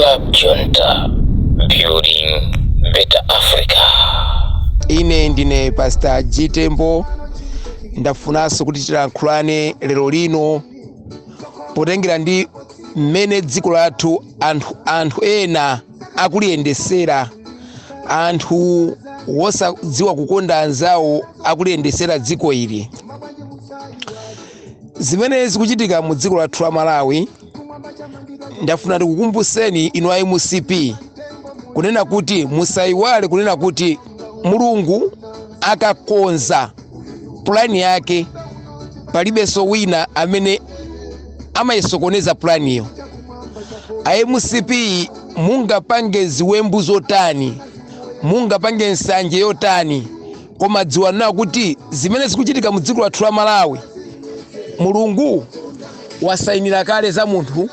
Club Junta, building better Africa. Ine ndine Pastor G Tembo. Ndafunanso kuti tilankhulane lero lino potengera ndi mmene dziko lathu anthu ena akuliyendesera, anthu wosadziwa kukonda anzawo akuliyendesera dziko ili. Zimene zikuchitika mu dziko lathu la Malawi, ndafuna ndikukumbuseni inu a MCP kunena kuti musayiwale kunena kuti Mulungu akakonza pulani yake, palibenso wina amene amayisokoneza pulaniyo. A MCP, mungapange ziwembu zotani, mungapange nsanje yotani, koma dziwani kuti zimene zikuchitika mu dziko lathu la Malawi, Mulungu wasayinira kale za munthu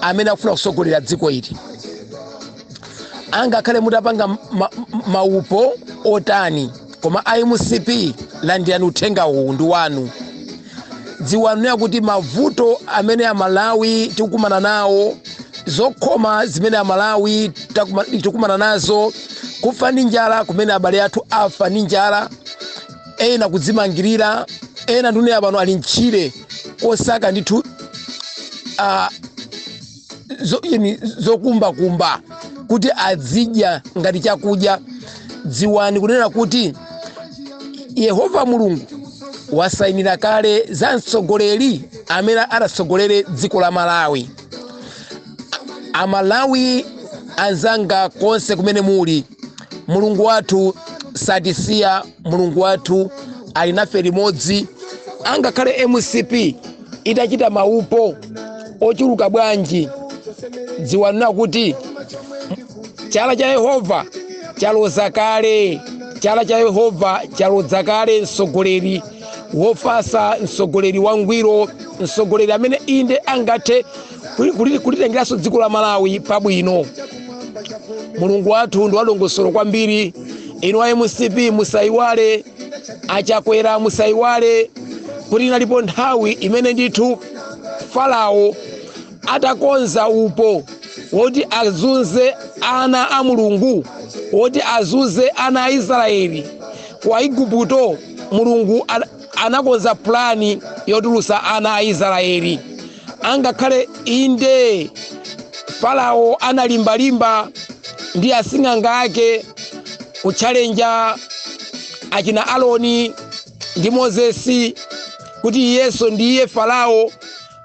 amene akufuna kusogolera dziko ili. Angakhale mutapanga maupo otani, koma a MCP, landirani uthenga uwu, ndi wanu. Dziwani kuti mavuto amene Amalawi tikukumana nawo, zokhoma zimene Amalawi tikukumana nazo, kufa ndi njala kumene abale athu afa ndi njala, ena kudzimangirira, ena ndune pano ali mtchire kosaka ndithu zokumbakumba kuti azidya ngati chakudya. Dziwani kunena kuti Yehova Mulungu wasayinira kale za mtsogoleri amene adatsogolere dziko la Malawi. Amalawi anzanga konse kumene muli, Mulungu wathu satisiya, Mulungu wathu ali nafe limodzi. Angakhale MCP itachita maupo ochuluka bwanji, dziwani kuti chala cha Yehova chaloza kale, chala cha Yehova chaloza kale mtsogoleri wofasa, mtsogoleri wangwiro, mtsogoleri amene inde angathe kulitengeranso dziko la Malawi pabwino. Mulungu wathu ndi wadongosolo kwambiri. Inu a MCP, musayiwale, Achakwera, musayiwale kuti inalipo nthawi imene ndithu Farao atakonza upo woti azunze ana a Mulungu, woti azunze ana a Israeli ku Aigupto, Mulungu anakonza pulani yotulusa ana a Israeli. Angakhale inde Farao analimbalimba ndi asing'anga ake kutchalenja achina Aroni ndi Mozesi kuti iyeso ndiye Farao,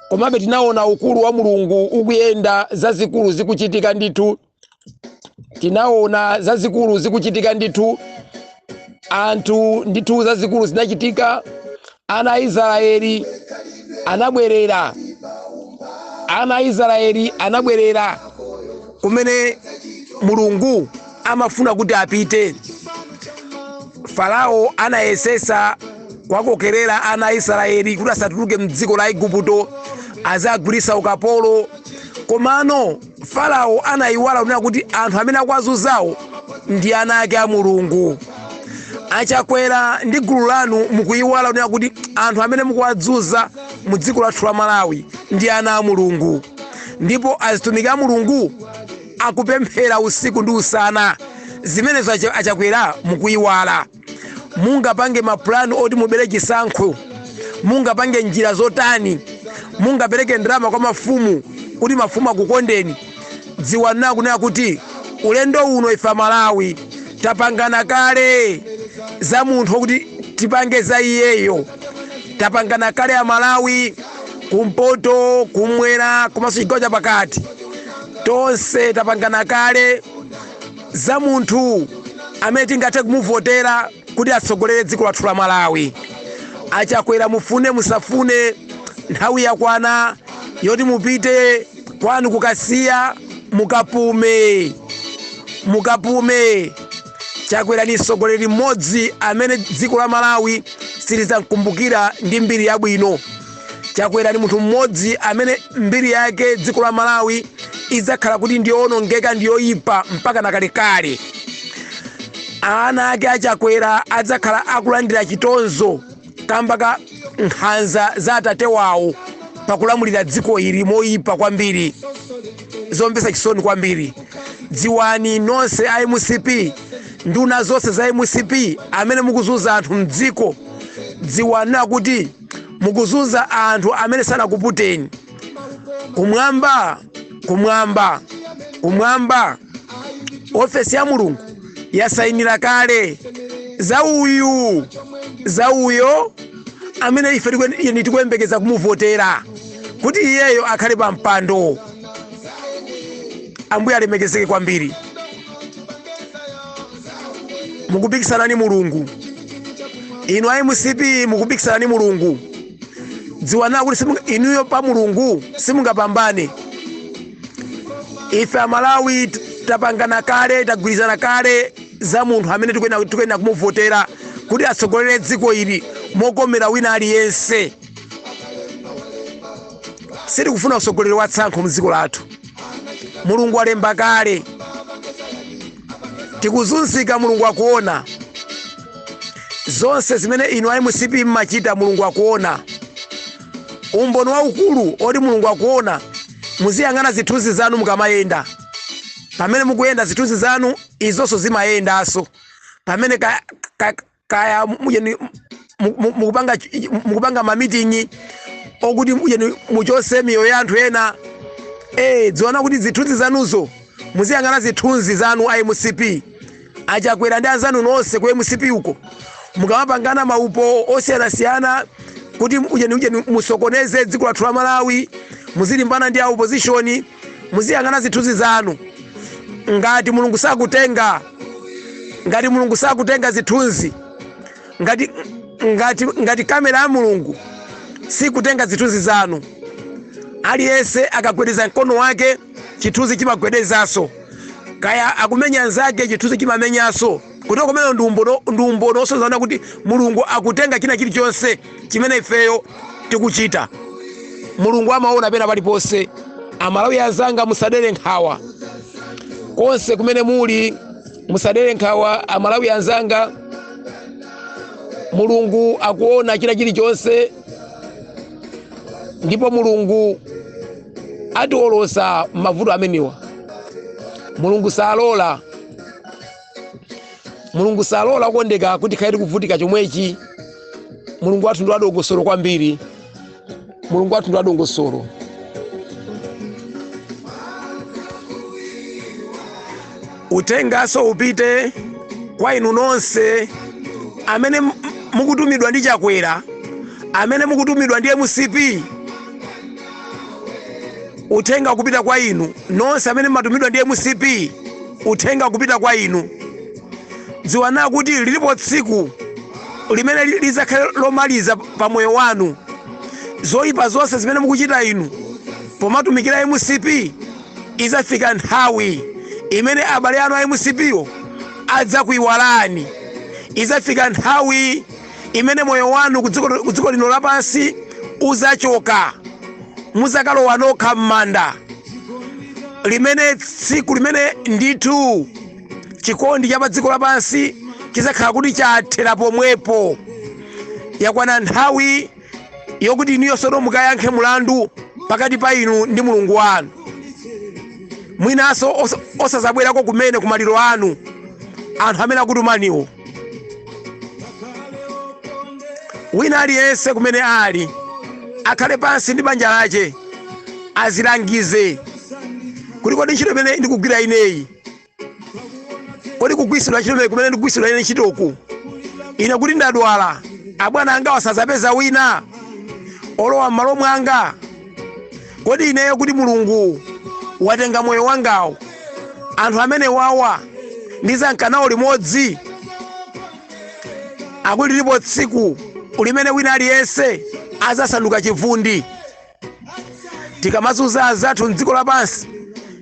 komabe tinaona ukulu wa Mulungu ukuyenda, zazikulu zikuchitika ndithu. Tinaona zazikulu zikuchitika ndithu, anthu ndithu zazikulu zinachitika. Ana a Israeli anabwerera, ana a Israeli anabwerera kumene Mulungu amafuna kuti apite. Farao anayesesa kwakokerera ana a Israeli kuti asatuluke mdziko la Igupto, azagwirisa ukapolo, komano Farao anayiwala kunena kuti anthu amene akuwazunzawo ndi ana ake a Mulungu. Achakwera ndi gulu lanu, mukuyiwala kunena kuti anthu amene mukuwazunza mu dziko lathu la Malawi ndi ana a Mulungu, ndipo azitumiki a Mulungu akupemphera usiku ndi usana. Zimenezo Achakwera mukuyiwala. Mungapange mapulani oti mubere chisankho, mungapange njira zotani, mungapereke ndalama kwa mafumu kuti mafumu akukondeni, dziwani kunena kuti ulendo uno ife Amalawi tapangana kale za munthu wokuti tipange za iyeyo. Tapangana kale Amalawi kumpoto, kumwera komanso chigawo chapakati, tonse tapangana kale za munthu amene tingathe kumuvotera kuti atsogolere dziko lathu la Malawi. Achakwera, mufune musafune, nthawi yakwana yoti mupite kwanu kukasiya, mukapume, mukapume. Chakwera ni mtsogoleri mmodzi amene dziko la Malawi silizamkumbukira ndi mbiri yabwino. Chakwera ni munthu mmodzi amene mbiri yake dziko la Malawi idzakhala kuti ndiyowonongeka, ndiyoyipa mpaka nakalekale. Ana ake Achakwera adzakhala akulandira chitonzo kamba ka nkhanza za atate wawo pakulamulira dziko ili moyipa kwambiri. Zomvetsa chisoni kwambiri. Dziwani nonse a MCP, nduna zonse za MCP amene mukuzunza anthu mdziko, dziwani kuti mukuzunza anthu amene sanakuputeni. Kumwamba, kumwamba, kumwamba, ofesi ya Mulungu yasayinira kale za uyu, za uyo amene ife tikuyembekeza kumuvotera kuti iyeyo akhale pa mpando. Ambuye alemekezeke kwambiri. Mukupikisana ni Mulungu inu a MCP, mukupikisana ni Mulungu. Dziwani kuti inuyo pa Mulungu simungapambane. Ife Amalawi tapangana kale, tagwirizana kale za munthu amene tikuyenda kumuvotera kuti atsogolere dziko ili mokomera wina aliyense. Sitikufuna utsogoleri wa tsankho mdziko lathu. Mulungu alemba kale. Tikuzunzika, Mulungu akuona zonse zimene inu a MCP mmachita. Mulungu akuona. Umboni waukulu oti Mulungu akuona, muziyang'ana zithunzi zanu mukamayenda. Pamene mukuyenda, zithunzi zanu izonso zimayendanso. Pamene kaya mukupanga mamitingi okuti mujeni muchose miyoyo ya anthu ena, dziwani kuti zithunzi zanuzo, muziyang'ana zithunzi zanu a MCP, Achakwera ndi anzanu nonse ku MCP uko, mukamapangana maupo osiyanasiyana kuti ujeni musokoneze dziko lathu la Malawi, muzilimbana ndi a opposition, muziyang'ana zithunzi zanu. Ngati Mulungu sakutenga, ngati Mulungu sakutenga zithunzi, ngati kamera ya Mulungu sikutenga zithunzi zanu, aliyense akagwedeza mkono wake, chithunzi chimagwedezanso. Kaya akumenya nzake, chithunzi chimamenyanso. Kuti kumene ndi umboni osonyeza kuti Mulungu akutenga china chilichonse chimene ifeyo tikuchita. Mulungu amaona pena paliponse. Amalawi anzanga, musadere nkhawa. Konse kumene muli, musadere nkhawa. Amalawi anzanga, Mulungu akuona china chilichonse, ndipo Mulungu atiwolosa mavuto amenewa. Mulungu salola, Mulungu salola kukondeka kuti tikhale tikuvutika chomwechi. Mulungu wathu ndi wadongosolo kwambiri. Mulungu wathu ndi wadongosolo. Uthenganso upite kwa inu nonse amene mukutumidwa ndi Chakwera, amene mukutumidwa ndi MCP. Uthenga kupita kwa inu nonse amene mumatumidwa ndi MCP, uthenga kupita kwa inu. Dziwani kuti lilipo tsiku limene lizakhale lomaliza pa moyo wanu. Zoyipa zonse zimene mukuchita inu pomatumikira MCP, izafika nthawi imene abale anu a MCP-wo adzakuyiwalani. Izafika nthawi imene moyo wanu ku dziko lino lapansi uzachoka, muzakalowa nokha m'manda, limene tsiku limene ndithu chikondi cha pa dziko lapansi chizakhala kuti chathera pomwepo. Yakwana nthawi yokuti inuyo sono mukayankhe mulandu pakati pa inu ndi Mulungu wanu. Mwinanso osazabwerako kumene kumaliro anu anthu amene akutumaniwo. Wina aliyense kumene ali, akhale pansi ndi banja lache, azilangize kuti kodi ntchito imene ndikugwira ineyi, kodi kugwiritsidwa ntchito imene kumene ndikugwiritsidwa ine ntchitoku, ine kuti ndadwala, abwana anga wasazapeza wina olowa m'malo mwanga? Kodi ineyo kuti Mulungu watenga moyo wangawo, anthu amene wawa ndizanka nawo limodzi? Akuti lilipo tsiku limene wina aliyense azasanduka chivundi. Tikamazunza anzathu mdziko lapansi,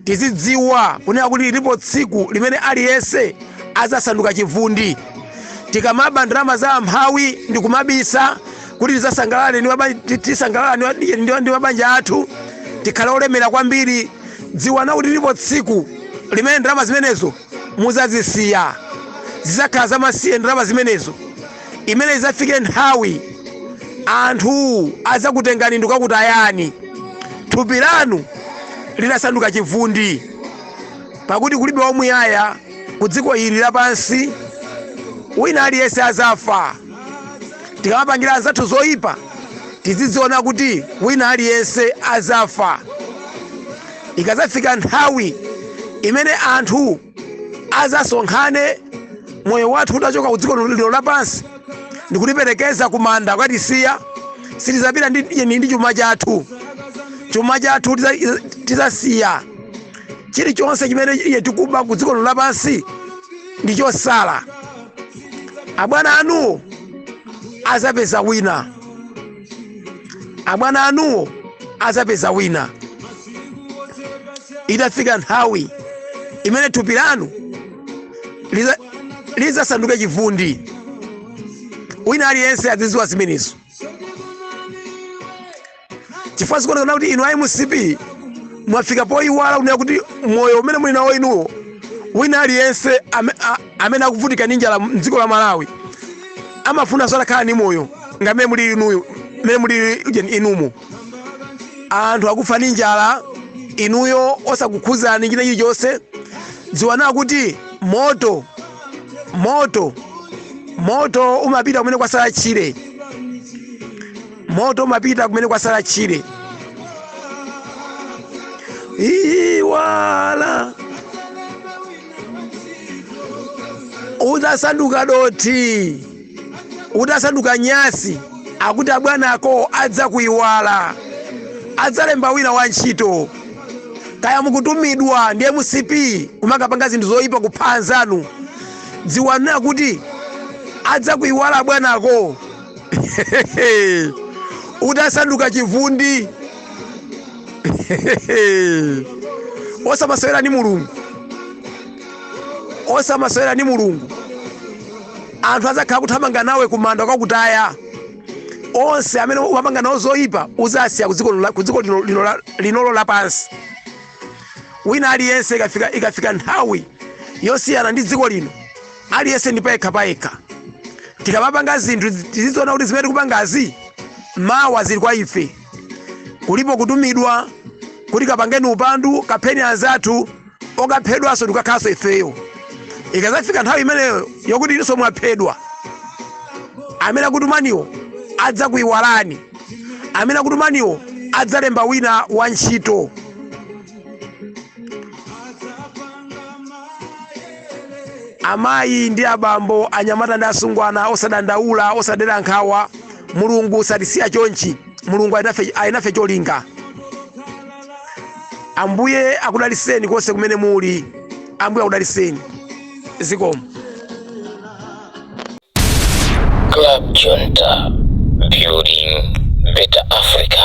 tizidziwa kunena kuti lilipo tsiku limene aliyense azasanduka chivundi. Tikamaba ndalama za amphawi ndi kumabisa kuti tizasangalale ndi tisangalala ndi mabanja athu, tikhale olemera kwambiri, dziwana kuti lilipo tsiku limene ndalama zimenezo muzazisiya, zizakhala zamasiye ndalama zimenezo, imene izafike nthawi anthu adzakutengani ndikukakutayani. Thupi lanu litasanduka chivundi, pakuti kulibe wamuyaya ku dziko ili lapansi. Wina aliyense azafa. Tikamapangira anzathu zoyipa, tizidziona kuti wina aliyense azafa. Ikazafika nthawi imene anthu azasonkhane, moyo wathu utachoka ku dziko lino lapansi ndikutiperekeza kumanda kukatisiya, sitizapita ndi chuma chathu. Chuma chathu tizasiya. Chilichonse chimene iye tikuba ku dziko lino lapansi ndi chosala. Abwana anuwo azapeza wina, abwana anuwo azapeza wina. Itafika nthawi imene thupi lanu lizasanduke chivundi, wina aliyense azidziwa zimenezo, chifukwa zikuonekana kuti inu a MCP mwafika poyiwala kunena kuti moyo umene muli nawo inuwo, wina aliyense amene akuvutika ndi njala mdziko la Malawi amafuna atakhala ndi moyo ngamene muli inuyo, mmene muli inumo. Anthu akufa ndi njala, inuyo osakukhuzani china chilichonse. Dziwana kuti moto, moto, moto umapita kumene kwasala tchire. Moto umapita kumene kwasala tchire. Iwala utasanduka dothi, utasanduka nyasi, akuti abwana ako adzakuiwala, adzalemba wina wa ntchito. Kaya mukutumidwa ndi MCP kumakapanga zinthu zoyipa, kupha anzanu, dziwani kuti adzakuiwala bwanako utasanduka chivundi. Osamasewera ndi Mulungu, osamasewera ndi Mulungu. Anthu adzakhala kuthamanga nawe kumanda kwakutaya. Onse amene umapanga nawo zoyipa uzasiya ku dziko linolo lapansi. Wina aliyense ikafika nthawi yosiyana ndi dziko lino, aliyense ndi payekha payekha. Tikamapanga zinthu, tizidziona kuti zimene tikupangazi mawa zili kwa ife. Kulipo kutumidwa kuti kapangeni upandu, kapheni anzathu, okaphedwanso ndikukakhalanso ifeyo. Ikazafika nthawi imeneyo yokuti inunso mwaphedwa, amene akutumaniwo adzakuiwalani, amene akutumaniwo adzalemba wina wa ntchito. Amayi ndi abambo, anyamata ndi asungwana, osadandaula, osadera nkhawa. Mulungu satisiya chonchi. Mulungu ali nafe cholinga. Ambuye akudaliseni konse kumene muli. Ambuye akudaliseni. Zikomo. Club Junta, building better Africa.